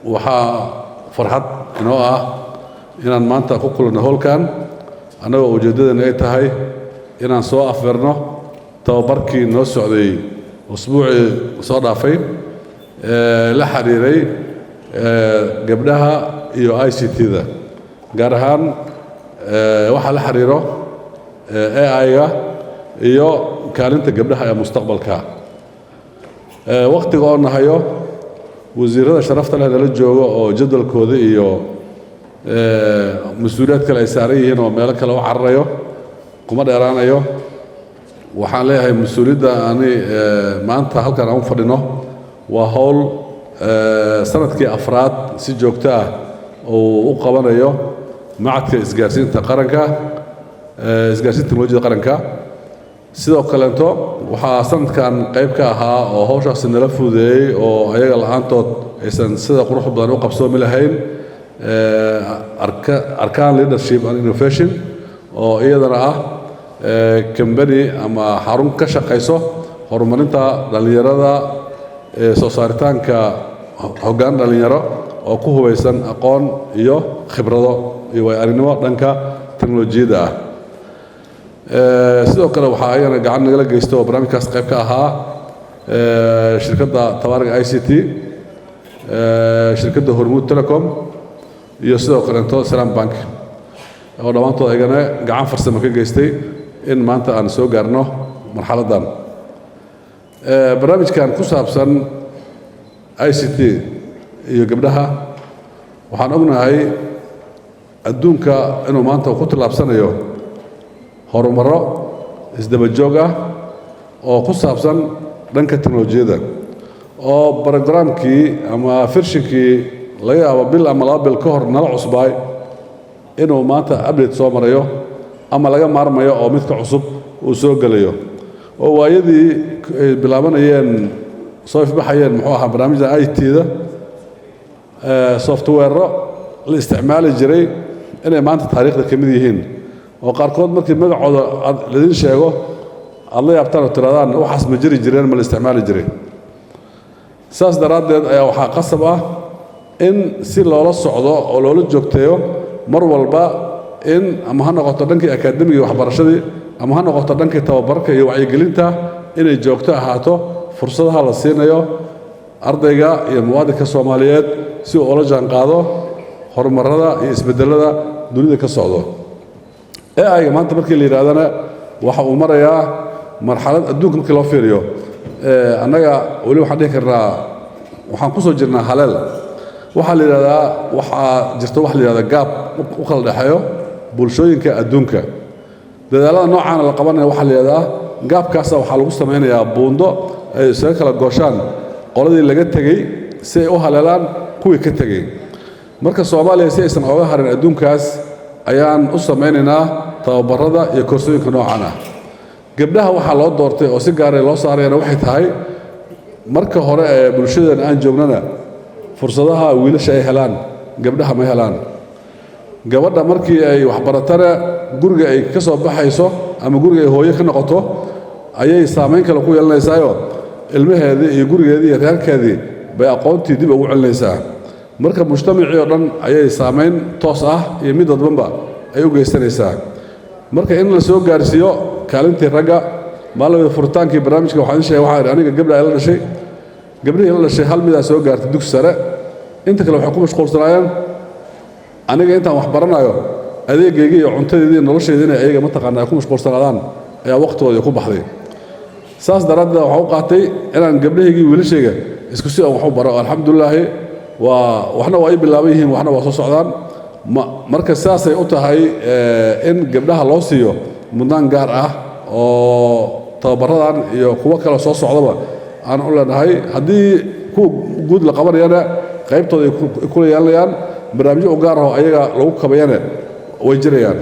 Waxaa farxad inoo ah inaan maanta ku kulanno howlkan, annagoo ujeeddadeena ay tahay inaan soo afirno tababarkii noo socday usbuucii soo dhaafay ee la xiriiray gabdhaha iyo ICT-da, gaar ahaan waxaa la xiriiro AI-ga iyo kaalinta gabdhaha ee mustaqbalka. Wakhtiga oo nahayo, wasiirada sharafta leh nala joogo oo jadwalkooda iyo mas-uuliyaad kale ay saaran yihiin oo meelo kale u cararayo, kuma dheeraanayo. Waxaan leeyahay, mas-uuliyadda ani maanta halkan aan u fadhino waa howl sanadkii afraad si joogto ah uu u qabanayo Macadka Isgaarsiinta Qaranka, Isgaarsiinta Teknolojiyada Qaranka. Sidoo kaleeto waxaa sanadkan qayb ka ahaa oo hawshaasi nala fududeeyey, oo ayaga la-aantood aysan sida qurux badan u qabsoomi lahayn, Arkan Leadership and Innovation, oo iyadana ah company ama xarun ka shaqayso horumarinta dhallinyarada, soo saaritaanka hoggaan dhallinyaro oo ku hubaysan aqoon iyo khibrado iyo waay aragnimo dhanka teknolojiyadda ah. Sidoo kale waxaa ayagana gacan nagala geysta oo barnaamijkaas qayb ka ahaa shirkadda Tabaarag ICT, shirkadda Hormuud Telecom iyo sidoo kaleeto Salaam Bank, oo dhammaantood ayagana gacan farsamo ka geystay in maanta aan soo gaarno marxaladdan. Barnaamijkan ku saabsan ICT iyo gabdhaha, waxaan ognahay adduunka inuu maanta ku tallaabsanayo horumarro isdaba joog ah oo ku saabsan dhanka teknolojiyadda, oo programkii ama versionkii laga yaabo bil ama 2 bil ka hor nala cusbaay inuu maanta update soo marayo ama laga maarmayo oo midka cusub uu soo gelayo, oo waayadii ay bilaabanayeen, soo ifbaxayeen, muxuu ahaa, barnaamijda IT-da, software-ro la isticmaali jiray inay maanta taariikhda ka mid yihiin, oo qaarkood markii magacooda aad laidin sheego aad la yaabtaan oo tirahdaan, "Waxaas ma jiri jireen? Ma la isticmaali jiray?" Saas daraaddeed ayaa waxaa qasab ah in si loola socdo oo loola joogteeyo mar walba in ama ha noqoto dhankii akaademiga waxbarashadii ama ha noqoto dhankii tababarka iyo wacyigelinta, inay joogto ahaato fursadaha la siinayo ardayga iyo muwaadinka Soomaaliyeed si uu ula jaan qaado horumarrada iyo isbeddelada dunida ka socdo. AI-ga maanta markii la yidhahdana, waxa uu marayaa marxalad adduunka markii loo fiiriyo, annaga weli waxaan dhihi karnaa waxaan ku soo jirnaa haleel. Waxaa la yidhahdaa, waxaa jirta waxa la yidhahdaa gap u kala dhexeeyo bulshooyinka adduunka. Dadaalada noocaana la qabanaya waxaa la yidhahdaa gapkaasa waxaa lagu samaynayaa buundo ay isaga kala gooshaan qoladii laga tegey si ay u haleelaan kuwii ka tegey. Marka Soomaaliya si aysan ooga harin adduunkaas ayaan u samaynaynaa tababarada iyo koorsooyinka noocan ah. Gabdhaha waxaa loo doortay oo si gaaray loo saarayana waxay tahay, marka hore ee bulshadeena aan joognana, fursadaha wiilasha ay helaan gabdhaha ma helaan. Gabadha markii ay waxbaratana, guriga ay ka soo baxayso ama guriga ay hooyo ka noqoto ayay saamayn kale ku yeelanaysaayo, ilmaheedii iyo gurigeedii iyo reerkeedii bay aqoontii dib ugu celinaysaa. Marka mujtamacii oo dhan ayay saamayn toos ah iyo mid dadbanba ay u geysanaysaa. Marka in la soo gaarsiiyo kaalintii ragga. Maalin furitaankii barnaamijka waxaan idin sheegay, waxaan idhi, aniga gabdha ay la dhashay, gabdhihii la dhashay hal midaa soo gaartay dugsi sare, inta kale waxay ku mashquulsanaayeen aniga intaan wax baranayo adeegayga iyo cuntadeedii iyo noloshayda inay ayaga mataqaana ay ku mashquulsanaadaan ayaa waqtigoodii ku baxday. Saas daraaddeed waxaan u qaatay inaan gabdhahaygii, wiilashayga isku si aan wax u baro. Alxamdulilaahi, waa waxna waa ii bilaaban yihiin, waxna waa soo socdaan. Marka saasay u tahay in gabdhaha loo siiyo mudnaan gaar ah oo tababaradan iyo kuwo kale soo socdaba aan u leenahay. Haddii kuwa guud la qabanayana, qaybtooda ay kula yeelanayaan, barnaamijyo u gaar aho ayaga lagu kabayana way jirayaan.